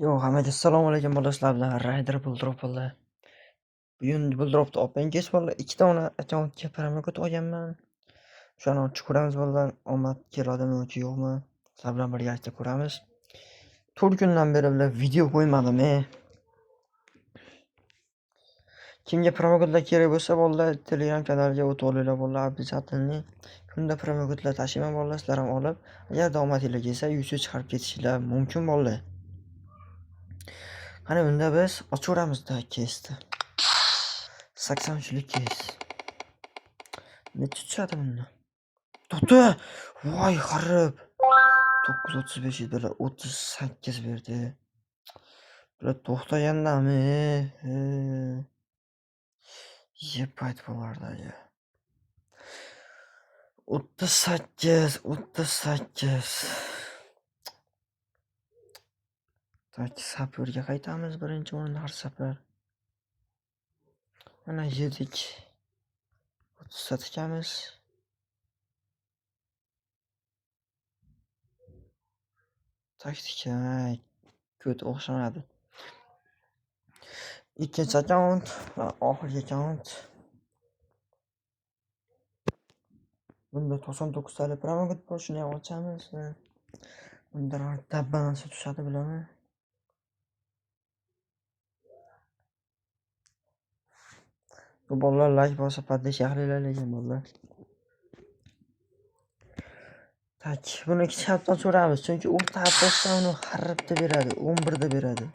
Yo, hammaga assalomu alaykum bolalar, sizlar bilan Rayder Bulldrop bolalar. Bugun Bulldropda open case bolalar, ikkita ona akkauntga promokod olganman. O'shani ochib ko'ramiz bolalar, omad keladimi yoki yo'qmi? Sizlar bilan birgalikda ko'ramiz. 4 kundan beri bular video qo'ymadim, Kimga promokodlar kerak bo'lsa bolalar, Telegram kanaliga o'tib olinglar bolalar, обязательно. Kunda promokodlar tashlayman bolalar, sizlar ham olib, agarda omadinglar kelsa, UC chiqarib ketishinglar mumkin bolalar. Qani unda biz ochaveramiz-da кейsni. 83lik кейs. Necha tushadi bunda? To'xta! Voy harib. 9.35 edi, 38 berdi. Bular to'xtagandami? Yepayt bo'lardi ya. 38, 38. Tak, sapyorga qaytamiz birinchi o'rinda har safar. Mana yedik. 30 ta tikamiz. Taktika ko'p o'xshamadi. Ikkinchi akkaunt va oxirgi akkaunt. Bunda 99 talik promokod bor, shuni ham ochamiz. Bunda dabba narsa tushadi, bilaman. Bu bolalar like bosib подписка qilinglar lekin bolalar. Tak, buni ikki hafta ochaveramiz, chunki o'rta hafta ochsa uni haribda beradi, 11 da beradi.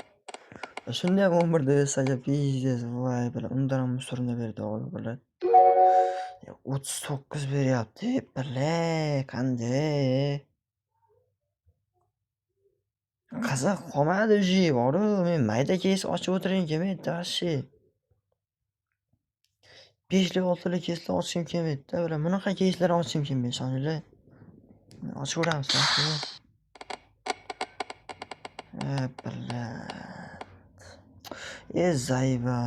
Shunda ham 11 da bersa pizdes, voy bilan undan ham musorni berdi o'g'li bilan. 39 beryapti, bile, qanday? Qiziq qolmadi уже, boru, men mayda keys ochib o'tirgim kelmaydi, вообще. 5lik, 6lik keyslar ochgim kelmaydi-da, bular bunaqa keyslar ochgim kelmaydi, ishoninglar. Ochaveramiz, Блядь. E, zayba.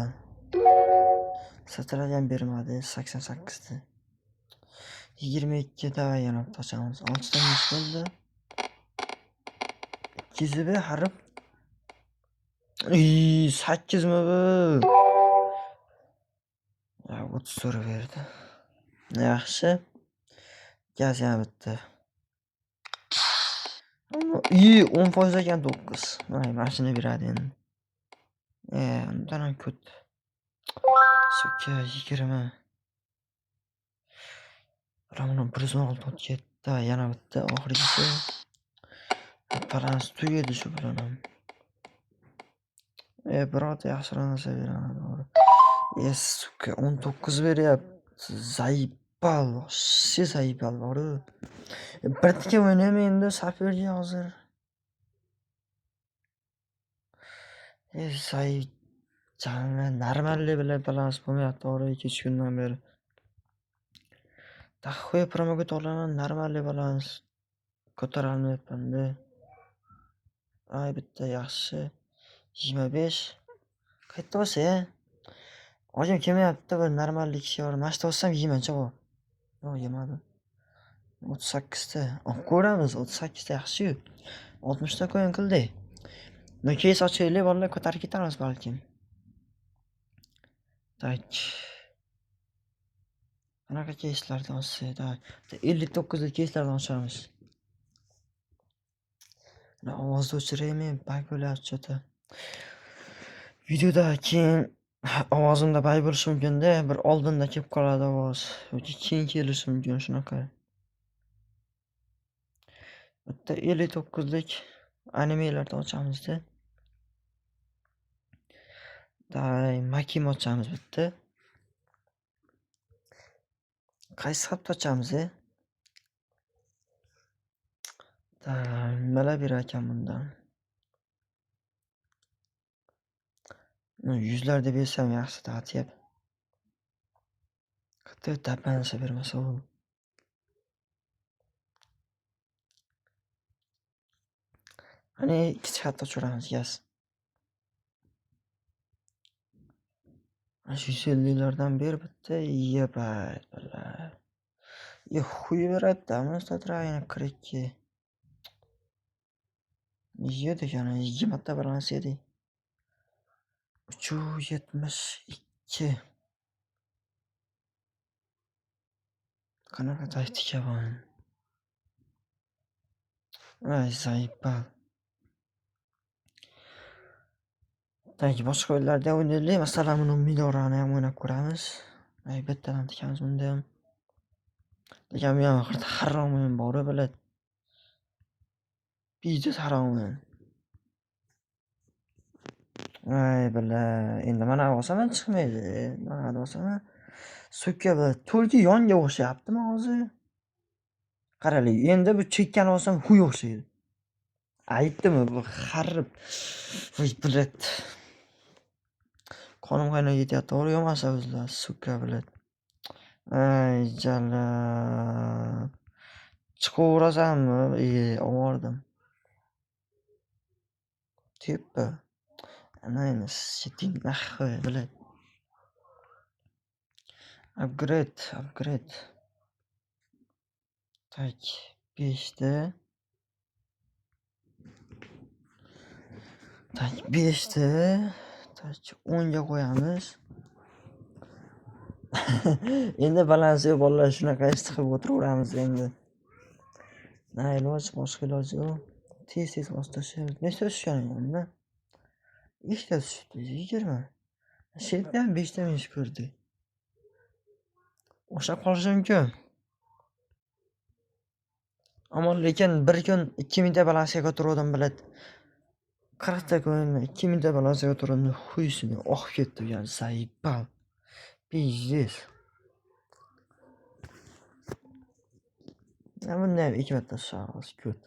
Satiraga ham bermadi, 88 ta. 22 давай yana bitta ochamiz. 6 ta minus bo'ldi. 200 be harib. Iy, 8 mi bu? Ya, 34 berdi. Yaxshi. Gaz yana bitta. Iy, 10% ekan 9. Voy, mana shuni beradi endi. Undan ham ko'p. Suka 20. Mana 116 o'tib yana bitta oxirgisi. Balans tugadi shu bilan ham. Birorta yaxshiroq narsa beraman to'g'ri. Suka 19 beryapti. Zaybal, вообще zaybal boru. Bir tika o'ynayman endi sapyorga hozir. Zay normalniy bilan balans bo'lmayapti to'g'ri 2-3 kundan beri. Daxuya promokod olaman, normalniy balans ko'tara olmayapman-da. Ay bitta yaxshi. 25. Qayerda bo'lsa-ya? Olgim kelmayapti bir normallik bor. Mana shu olsam yeyman-chi bu. Yo'q, yemadim. 38 ta. Olib ko'ramiz, 38 ta yaxshi-yu. 60 ta coin qildik. Buni keys ochaylik, bolalar, ko'tarib ketamiz balkim. Tak. Qanaqa keyslardan ochsak, так. 59 lik keyslardan ochamiz. Ovozni o'chiraymi? Bag bo'lyapti что-то. Videoda keyin ovozimda bag bo'lishi mumkin-da, bir oldinda kelib qoladi ovoz yoki keyin kelishi mumkin shunaqa. Bitta 59lik animelardan ochamiz-da. Davay, Makim ochamiz bitta. Qaysi hafta ochamiz, Nimalar berar ekan bundan? Yuzlarda bersam yaxshi ta'tiyap. Qayerda dabba narsa bermasa u. Qani ikkinchi xatda ochaveramiz gaz. Mana shu 150lardan ber bitta, yebay bala. Ye xuy beradi-da, buni 42. Yedik yana 20 ta balans yedik. 372. Qanaqa taktika bu? Ay, заебал. Так, boshqa o'yinlarda o'ynaylik. Masalan, buni Midorani ham o'ynab ko'ramiz. Ay, bittadan tikamiz bunda ham. Lekin bu ham harom o'yin bor, biladi. Pizdes harom o'yin. Ay, bila. Endi mana olsam chiqmaydi. Mana olsam сука, только yonga o'xshayaptimi hozir? Qaranglar, endi bu chekkani olsam xuy o'xshaydi. Aytdimi bu harib. Voy, блядь. Qonim qaynab ketyapti, to'g'ri yomon o'zlar, сука, блядь. Ay, jalab. Chiqaverasanmi? E, obordim. Tepa. Ana endi keting нахуй, блядь. Upgrade, upgrade. Так, 5 ta. Так, 5 ta. Так, 10 ga qo'yamiz. Endi balansi yo'q bolalar, shunaqa ish qilib o'tiraveramiz endi. Na iloj, boshqa iloji yo'q. Tez-tez bosib tashlaymiz. Nechta tushgan endi? Ikkita tushibdi, 20. Shu yerda ham 5 ta minus ko'rdik. O'xshab qolishi mumkin. Ammo lekin bir kun 2000 ta balansga ko'taruvdim, biladi. 40 ta coinni 2000 ta balansga ko'taruvdim, xuysini oqib ketdi, yani заебал. Пиздец. Bunda ham 2 marta tushamiz, ko't.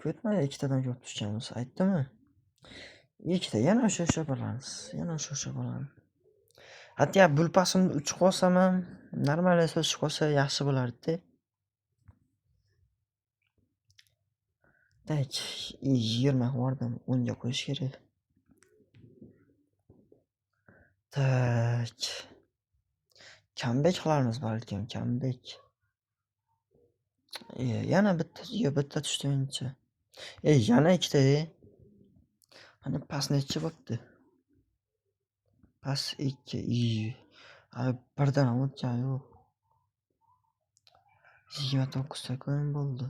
Ko'tma ikkitadan ko'p tushganmiz, aytdimi? Ikkita, yana o'sha balans, yana o'sha balans. Hatto bulpasimni 3 qolsam ham normal tushib qolsa yaxshi bo'lardi. Так, 20 bordim, 10 ga qo'yish kerak. Так. Comeback qilarmiz balkim, comeback. Yana bitta, yo bitta tushdi menimcha. Yana ikkita. Hani pas nechi bo'pti? Pas 2. Birdan ham o'tgani yo'q. 29 ta coin bo'ldi.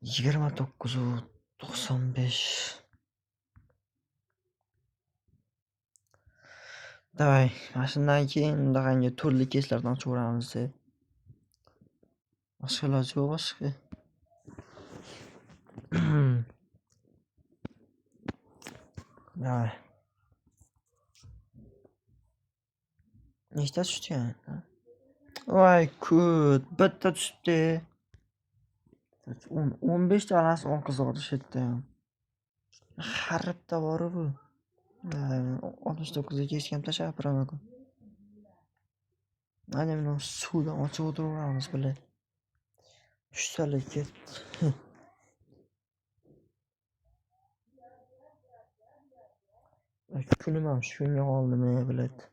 29.95. Давай, mana shundan keyin undaqangi turli keslardan ochaveramiz deb. Boshqa iloji yo'q, boshqa. Давай. Nechta tushdi? Voy, ko't, bitta tushibdi. 10, 15 ta balans oqizordi shu yerda ham. Haribda bor bu. 69 ga kesgan tashlab promokod. Ana buni suvdan ochib o'tiraveramiz, bilan. Tushsalik ketdi. Kunim ham shunga qoldimi, блядь.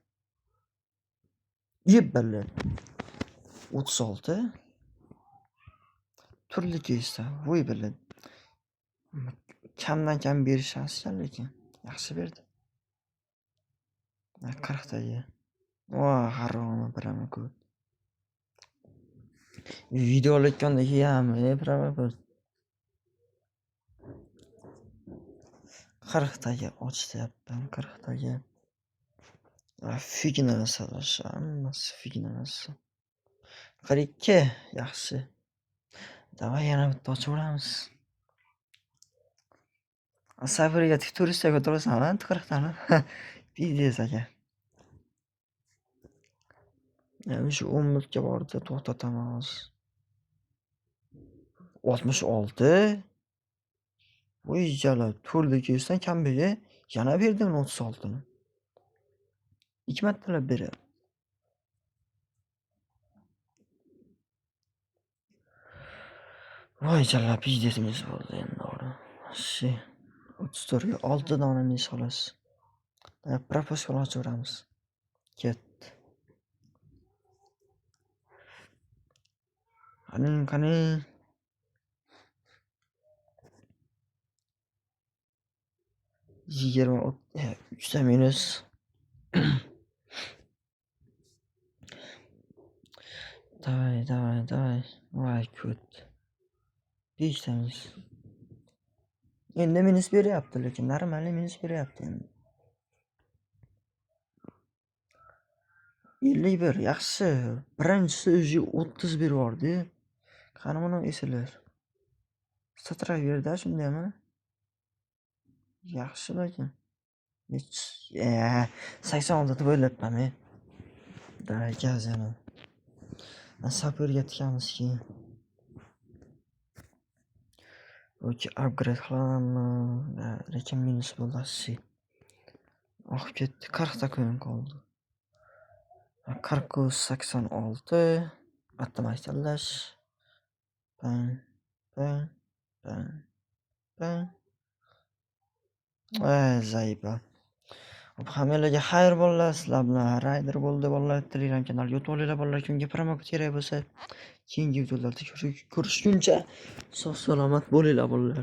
Yeb, блядь. 36. Turli kesdi. Voy, блядь. Kamdan kam berish ekan, lekin yaxshi berdi. 40 taga. Voy, haromi promokod. Video olayotganda kiyami promokod. 40 taga ochyapman, 40 taga. Figna narsa, hammasi figna narsa. 42 yaxshi. Давай yana bitta ochaveramiz. Safariga turistga ko'tarasan, 40 tani. Pizdes aka. Shu 10 minutga bordi, to'xtataman hozir. 66. Voy jalab, to'rtda kelsan kambega yana berdim 36 ni. 2 martalab beryapti. Voy jalab, pizdesimiz bo'ldi endi to'g'ri. Вообще 34 ga 6 dona mis xolos. Propiska ochaveramiz. Ketdi. Qani, qani. 23 ta minus. Давай, давай, давай. Voy ko't. 5 ta minus. Endi minus beryapti, lekin нормальный minus beryapti endi. 51 yaxshi. Birinchisi уже 30 berib yubordi. Qani buni SLR. Satrak berdi shundaymi? Yaxshi lekin. 86 deb o'ylabman men. Давай gaz yana. Saperga tikamiz keyin. Yoki upgrade qilamanmi? Lekin minus bo'ldi assi. Oqib ketdi. 40 ta coin qoldi. 40 86 avtomatik tanlash. Bang, bang, bang, bang. Voy zaiba. Hammalarga xayr bolalar, sizlar bilan Rayder bo'ldi bolalar. Telegram kanaliga o'tib olinglar bolalar. Kimga promokod kerak bo'lsa, keyingi videolarda ko'rishguncha sog' salomat bo'linglar bolalar.